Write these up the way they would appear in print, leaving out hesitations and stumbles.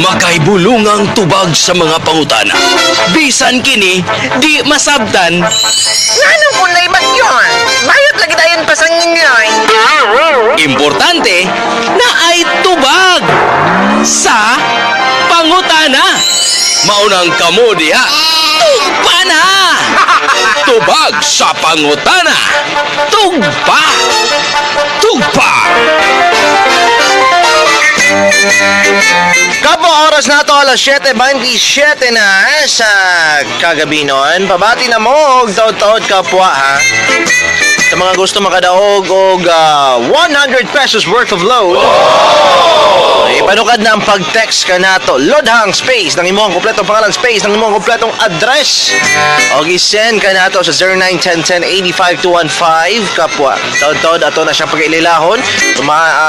Makaibulungang tubag sa mga pangutana. Bisan kini, di masabtan. Nganong punay bagyon? Bayot lagi dayon pasangin loy. Importante na ay tubag sa pangutana. Maunang kamo diha. Tugpa na! Tubag sa pangutana. Tugpa! Tugpa! Kapo, oras na to, alas 7:27 na sa kagabi noon. Pabati na mo, og taod-taod kapwa ha. Sa mga gusto makadaog og 100 pesos worth of load. Ipanukad na ang pag-text ka nato. Lodhang space ng imong kompletong pangalan, space ng imong kompletong address. O i-send ka nato sa 0910 10 85215 kapwa. Taod-taod ato na siyang pag-ililahon.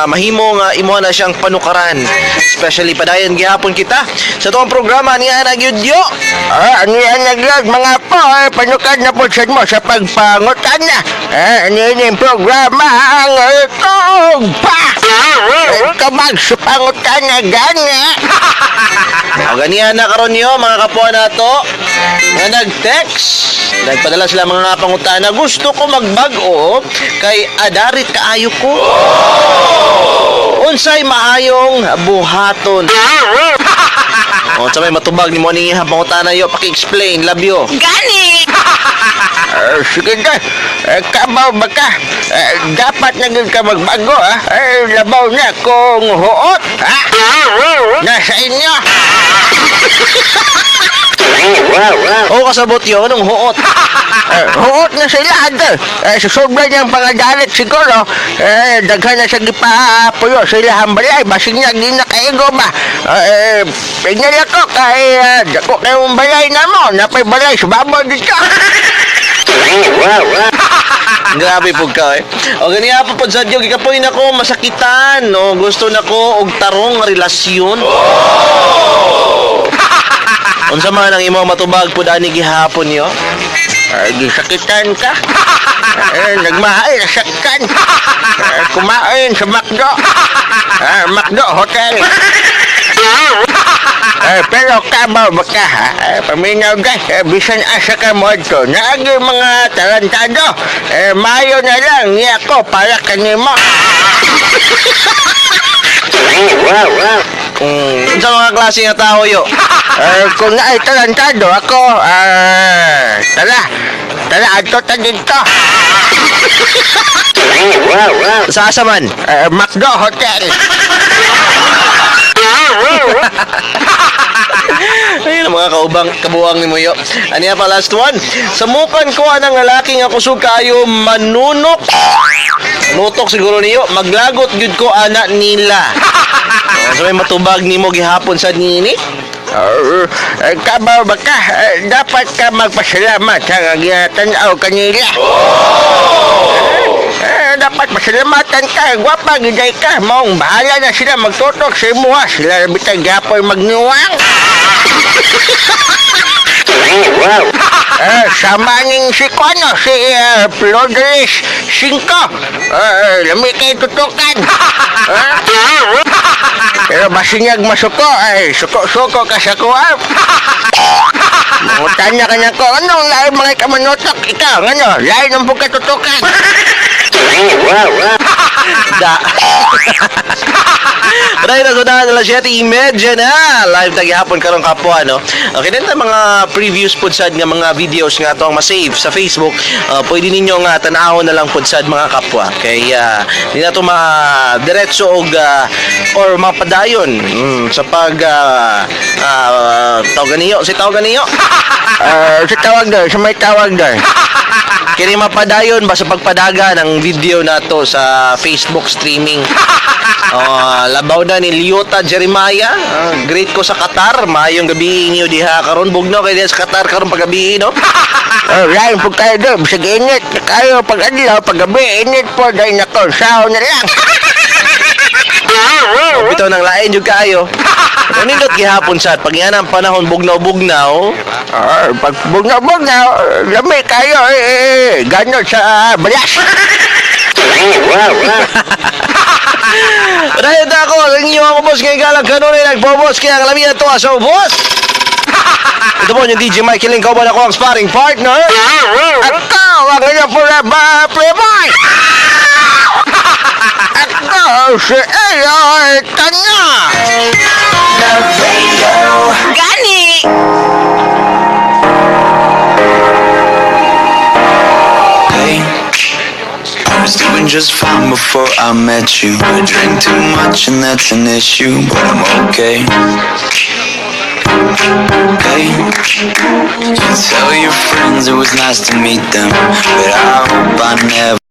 Mahimo nga imo na siyang panukaran. Especially padayon gihapon kita sa tuong programa niya na gyud yo. Ah, ano yan nagyod mga po, eh, panukad na po sad mo sa pagpangutan na. Eh, ano yun yung programa ang tugpa. Eh, kamag sa pangutan na gani. O ganihan na karon yo mga kapwa nato nga nag-text. Nagpadala sila mga pangutana. Gusto ko magbag-o kay adarit kaayo ko. Unsay maayong buhaton? O sa may matubag nimo ni pangutana yo, paki-explain labyo. Gani! Eh, sige ka, eh, kabaw ba ka? Eh, dapat na gyud ka magbago, ah. Eh, labaw na kung huot, ha? Nasa inyo. O kasabot yo nung huot. Eh, huot na sila, adol. Eh, sa sobra niyang pangadalit siguro, eh, daghan na sa gipapuyo sila ang balay. Basig niya, di na kaigo ba? Eh, tingnan ko, kay, dako kayong balay na mo. Napay balay sa babaw dito. Grabe pud ka eh. O ganiya pa pud sad yo, gikapoy na ko masakitan, no. Gusto na ko og tarong nga relasyon. Unsa man ang imong matubag pud ani gihapon yo? Ay, gisakitan ka. Eh, nagmahal, nasaktan. Eh, kumain sa McDo. Eh, McDo Hotel. Eh, pero kabaw ba ka, ha? Eh, paminaw ka, eh, bisan asa ka mo ito. Naagi mga tarantado. Eh, mayo na lang niya ko para kanimo. Unsa mga klase nga tao yo? Eh, kung naay tarantado ako, eh, tara, tara, adto ta dito. Sa asa man? Eh, McDo Hotel. Ayun ang mga kaubang kabuang ni Muyo. Aniya pa last one. Samukan ko anang lalaki nga kusog kaayo manunok. Nutok siguro niyo. Maglagot gyud ko ana nila. Oh, so may matubag nimo gihapon sa nini? Eh, kabaw ba ka? Eh, dapat ka magpasalamat sa ginatanaw kanila. Eh, dapat pasalamatan ka. Gwapa, giday ka. Maong bahala na sila magtutok sa imuha. Sila bitang gapon magniwang. Eh, sama ning si Kwano, si Flordelis Cinco. Eh, lami kay tutukan. Eh, pero basinyag masuko, ay suko-suko ka sa kuha. Mangutana ka na ko, anong lain mga kamanutok? Ikaw, ano, lain ang pagkatutukan. Da. Dahil na sa alas 7:30 na. Live tagi hapon karong kapwa, no? Okay, din ta mga previews pud sad nga mga videos nga atong ma-save sa Facebook. Pwede ninyo nga tan-awon na lang pud sad mga kapwa. Kay di na to ma-diretso og or mapadayon sa pag tawag niyo, si tawag niyo. Sa tawag doon, sa may tawag doon. Kini mapadayon ba sa pagpadaga ng video nato sa Facebook streaming. Oh, labaw na ni Liota Jeremiah. Great ko sa Qatar. Maayong gabi inyo diha karon bugnaw kay diha sa Qatar karon paggabi no. Oh, lain po kayo doon, bisag init. Kayo pag adlaw, pag gabi, init po, dahil nako, sao na lang. Oh, bitaw nang lain jud kaayo. Nindot gihapon sad pag yan ang panahon bugnaw-bugnaw. Oh, pag bugnaw-bugnaw, lami kayo, eh, ganon sa balas. Dahil Ako, ang inyo ako boss ngayon galang kanunay nagpo-boss kaya ang lamian to sa boss. Ito po yung DJ Mikey Link, kauban ako ang sparring partner. Ako, ang inyong forever playboy. Ako, si Eloy Tanya. Gani! Hey, I was doing just fine before I met you. I drink too much and that's an issue, but I'm okay. Hey, you tell your friends it was nice to meet them, but I hope I never.